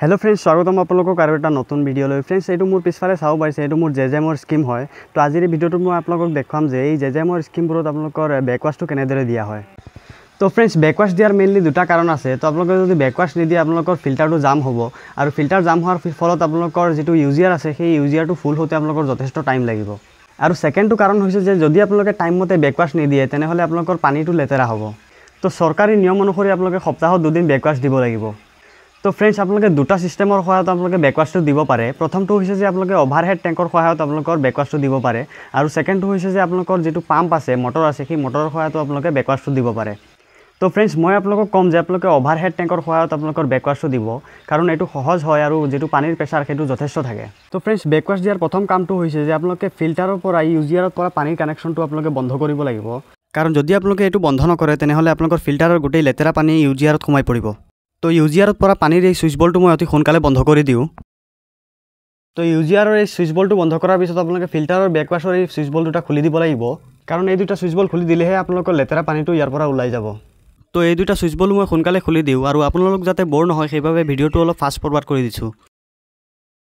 Hello' friends, স্বাগতম আপোনালোকক আৰু এটা নতুন ভিডিঅ'লৈ। ফ্ৰেণ্ডছ, এইটো মোৰ পিছফালে চাব পাৰিছে, এইটো মোৰ জে জে এমৰ স্কীম হয়। তো আজিৰ এই ভিডিঅ'টোত মই আপোনালোকক দেখুৱাম যে এই জে জে এমৰ স্কীমবোৰত আপোনালোকৰ বেকৱাছটো কেনেদৰে দিয়া হয়। তো ফ্ৰেণ্ডছ, বেকৱাছ দিয়াৰ মেইনলি দুটা কাৰণ আছে। তো আপোনালোকে যদি বেকৱাছ নিদিয়ে আপোনালোকৰ ফিল্টাৰটো জাম হ'ব, আৰু ফিল্টাৰ জাম হোৱাৰ ফলত আপোনালোকৰ যিটো ইউজিয়াৰ আছে সেই ইউজিয়াৰটো ফুল হওঁতে আপোনালোকৰ যথেষ্ট টাইম লাগিব। আৰু ছেকেণ্ডটো কাৰণ হৈছে যে যদি আপোনালোকে টাইম মতে বেকৱাছ নিদিয়ে তেনেহ'লে আপোনালোকৰ পানীটো লেতেৰা হ'ব। তো চৰকাৰী নিয়ম অনুসৰি আপোনালোকে সপ্তাহত দুদিন বেকৱাছ দিব লাগিব। তো ফ্ৰেণ্ডছ, আপোনালোকে দুটা ছিষ্টেমৰ সহায়ত আপোনালোকে বেকৱাছটো দিব পাৰে। প্ৰথমটো হৈছে যে আপোনালোকে অভাৰহেড টেংকৰ সহায়ত আপোনালোকৰ বেকৱাছটো দিব পাৰে, আৰু ছেকেণ্ডটো হৈছে যে আপোনালোকৰ যিটো পাম্প আছে, মটৰ আছে, সেই মটৰৰ সহায়তো আপোনালোকে বেকৱাছটো দিব পাৰে। তো ফ্ৰেণ্ডছ, মই আপোনালোকক ক'ম যে আপোনালোকে অভাৰহেড টেংকৰ সহায়ত আপোনালোকৰ বেকৱাছটো দিব, কাৰণ এইটো সহজ হয় আৰু যিটো পানীৰ প্ৰেছাৰ সেইটো যথেষ্ট থাকে। তো ফ্ৰেণ্ডছ, বেকৱাছ দিয়াৰ প্ৰথম কামটো হৈছে যে আপোনালোকে ফিল্টাৰৰ পৰা ইউজিয়াৰৰ পৰা পানীৰ কানেকশ্যনটো আপোনালোকে বন্ধ কৰিব লাগিব, কাৰণ যদি আপোনালোকে এইটো বন্ধ নকৰে তেনেহ'লে আপোনালোকৰ ফিল্টাৰৰ গোটেই লেতেৰা পানী ইউজিয়াৰত সোমাই পৰিব। তো ইউজিয়াৰত পৰা পানীৰ এই ছুইচ বলটো মই অতি সোনকালে বন্ধ কৰি দিওঁ। তো ইউজিয়াৰৰ এই ছুইচ বলটো বন্ধ কৰাৰ পিছত আপোনালোকে ফিল্টাৰৰ বেকৱাছৰ এই ছুইচ বল দুটা খুলি দিব লাগিব, কাৰণ এই দুটা ছুইচ বল খুলি দিলেহে আপোনালোকৰ লেতেৰা পানীটো ইয়াৰ পৰা ওলাই যাব। তো এই দুটা ছুইচ বলো মই সোনকালে খুলি দিওঁ, আৰু আপোনালোক যাতে ব'ৰ নহয় সেইবাবে ভিডিঅ'টো অলপ ফাষ্ট ফৰৱাৰ্ড কৰি দিছোঁ।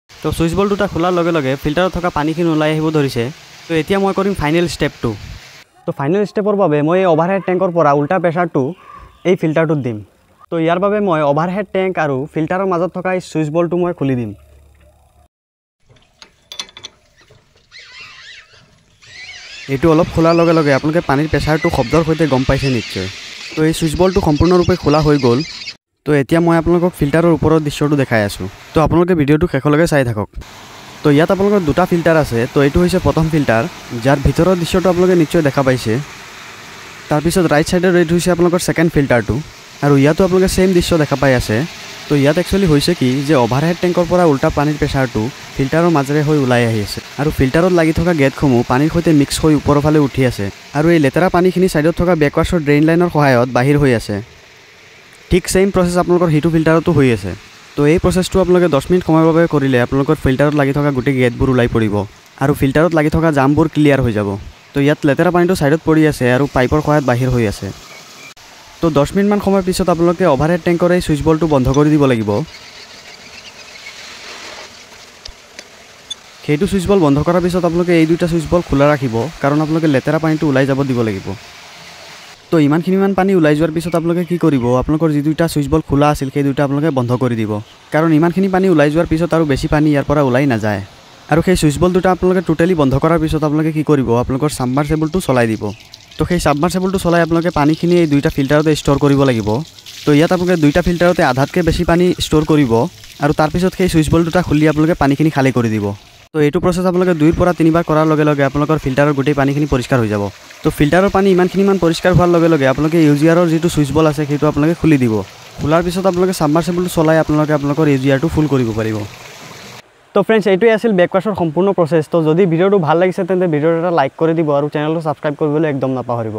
তো ছুইচ বল দুটা খোলাৰ লগে লগে ফিল্টাৰত থকা পানীখিনি ওলাই আহিব ধৰিছে। তো এতিয়া মই কৰিম ফাইনেল ষ্টেপটো। তো ফাইনেল ষ্টেপৰ বাবে মই এই অভাৰহেড টেংকৰ পৰা উল্টা প্ৰেছাৰটো এই ফিল্টাৰটোত দিম। তো ইয়াৰ বাবে মই অভাৰহেড টেংক আৰু ফিল্টাৰৰ মাজত থকা এই ছুইচ বলটো মই খুলি দিম। এইটো অলপ খোলাৰ লগে লগে আপোনালোকে পানীৰ প্ৰেছাৰটো শব্দৰ সৈতে গম পাইছে নিশ্চয়। তো এই ছুইচ বলটো সম্পূৰ্ণৰূপে খোলা হৈ গ'ল। তো এতিয়া মই আপোনালোকক ফিল্টাৰৰ ওপৰৰ দৃশ্যটো দেখাই আছোঁ। তো আপোনালোকে ভিডিঅ'টো শেষলৈকে চাই থাকক। তো ইয়াত আপোনালোকৰ দুটা ফিল্টাৰ আছে। তো এইটো হৈছে প্ৰথম ফিল্টাৰ, যাৰ ভিতৰৰ দৃশ্যটো আপোনালোকে নিশ্চয় দেখা পাইছে। তাৰপিছত ৰাইট ছাইডৰ এইটো হৈছে আপোনালোকৰ ছেকেণ্ড ফিল্টাৰটো, আৰু ইয়াতো আপোনালোকে ছেইম দৃশ্য দেখা পাই আছে। তো ইয়াত একচুৱেলি হৈছে কি যে অভাৰহেড টেংকৰ পৰা উল্টা পানীৰ প্ৰেছাৰটো ফিল্টাৰৰ মাজেৰে হৈ ওলাই আহি আছে, আৰু ফিল্টাৰত লাগি থকা গেটসমূহ পানীৰ সৈতে মিক্স হৈ ওপৰৰ ফালে উঠি আছে, আৰু এই লেতেৰা পানীখিনি ছাইডত থকা বেকৱাছৰ ড্ৰেইন লাইনৰ সহায়ত বাহিৰ হৈ আছে। ঠিক ছেইম প্ৰচেছ আপোনালোকৰ সিটো ফিল্টাৰতো হৈ আছে। তো এই প্ৰচেছটো আপোনালোকে 10 মিনিট সময়ৰ বাবে কৰিলে আপোনালোকৰ ফিল্টাৰত লাগি থকা গোটেই গেটবোৰ ওলাই পৰিব, আৰু ফিল্টাৰত লাগি থকা জামবোৰ ক্লিয়াৰ হৈ যাব। তো ইয়াত লেতেৰা পানীটো ছাইডত পৰি আছে আৰু পাইপৰ সহায়ত বাহিৰ হৈ আছে। তো 10 মিনিটমান সময়ৰ পিছত আপোনালোকে অভাৰহেড টেংকৰ এই ছুইচ বলটো বন্ধ কৰি দিব লাগিব। সেইটো ছুইচ বল বন্ধ কৰাৰ পিছত আপোনালোকে এই দুটা ছুইচ বল খোলা ৰাখিব, কাৰণ আপোনালোকে লেতেৰা পানীটো ওলাই যাব দিব লাগিব। তো ইমানখিনিমান পানী ওলাই যোৱাৰ পিছত আপোনালোকে কি কৰিব, আপোনালোকৰ যি দুটা ছুইচ বল খোলা আছিল সেই দুটা আপোনালোকে বন্ধ কৰি দিব, কাৰণ ইমানখিনি পানী ওলাই যোৱাৰ পিছত আৰু বেছি পানী ইয়াৰ পৰা ওলাই নাযায়। আৰু সেই ছুইচ বল দুটা আপোনালোকে টোটেলি বন্ধ কৰাৰ পিছত আপোনালোকে কি কৰিব, আপোনালোকৰ ছাবমাৰ্চিবলটো চলাই দিব। তো সেই ছাবমাৰ্চিবলটো চলাই আপোনালোকে পানীখিনি এই দুইটা ফিল্টাৰতে ষ্ট'ৰ কৰিব লাগিব। তো ইয়াত আপোনালোকে দুইটা ফিল্টাৰতে আধাতকৈ বেছি পানী ষ্ট'ৰ কৰিব, আৰু তাৰপিছত সেই ছুইচ বল দুটা খুলি আপোনালোকে পানীখিনি খালী কৰি দিব। তো এইটো প্ৰচেছ আপোনালোকে 2ৰ পৰা 3বাৰ কৰাৰ লগে লগে আপোনালোকৰ ফিল্টাৰৰ গোটেই পানীখিনি পৰিষ্কাৰ হৈ যাব। তো ফিল্টাৰৰ পানী ইমানখিনিমান পৰিষ্কাৰ হোৱাৰ লগে লগে আপোনালোকে ইউজিয়াৰৰ যিটো ছুইচ বল আছে সেইটো আপোনালোকে খুলি দিব। খোলাৰ পিছত আপোনালোকে ছাবমাৰ্চিবলটো চলাই আপোনালোকে আপোনালোকৰ ইউজিয়াৰটো ফুল কৰিব পাৰিব। তো ফ্ৰেণ্ডছ, এইটোৱে আছিল বেকৱাছৰ সম্পূৰ্ণ প্ৰচেছ। তো যদি ভিডিঅ'টো ভাল লাগিছে তেন্তে ভিডিঅ'টো এটা লাইক কৰি দিব আৰু চেনেলটো ছাবস্ক্ৰাইব কৰিবলৈ একদম নাপাহৰিব।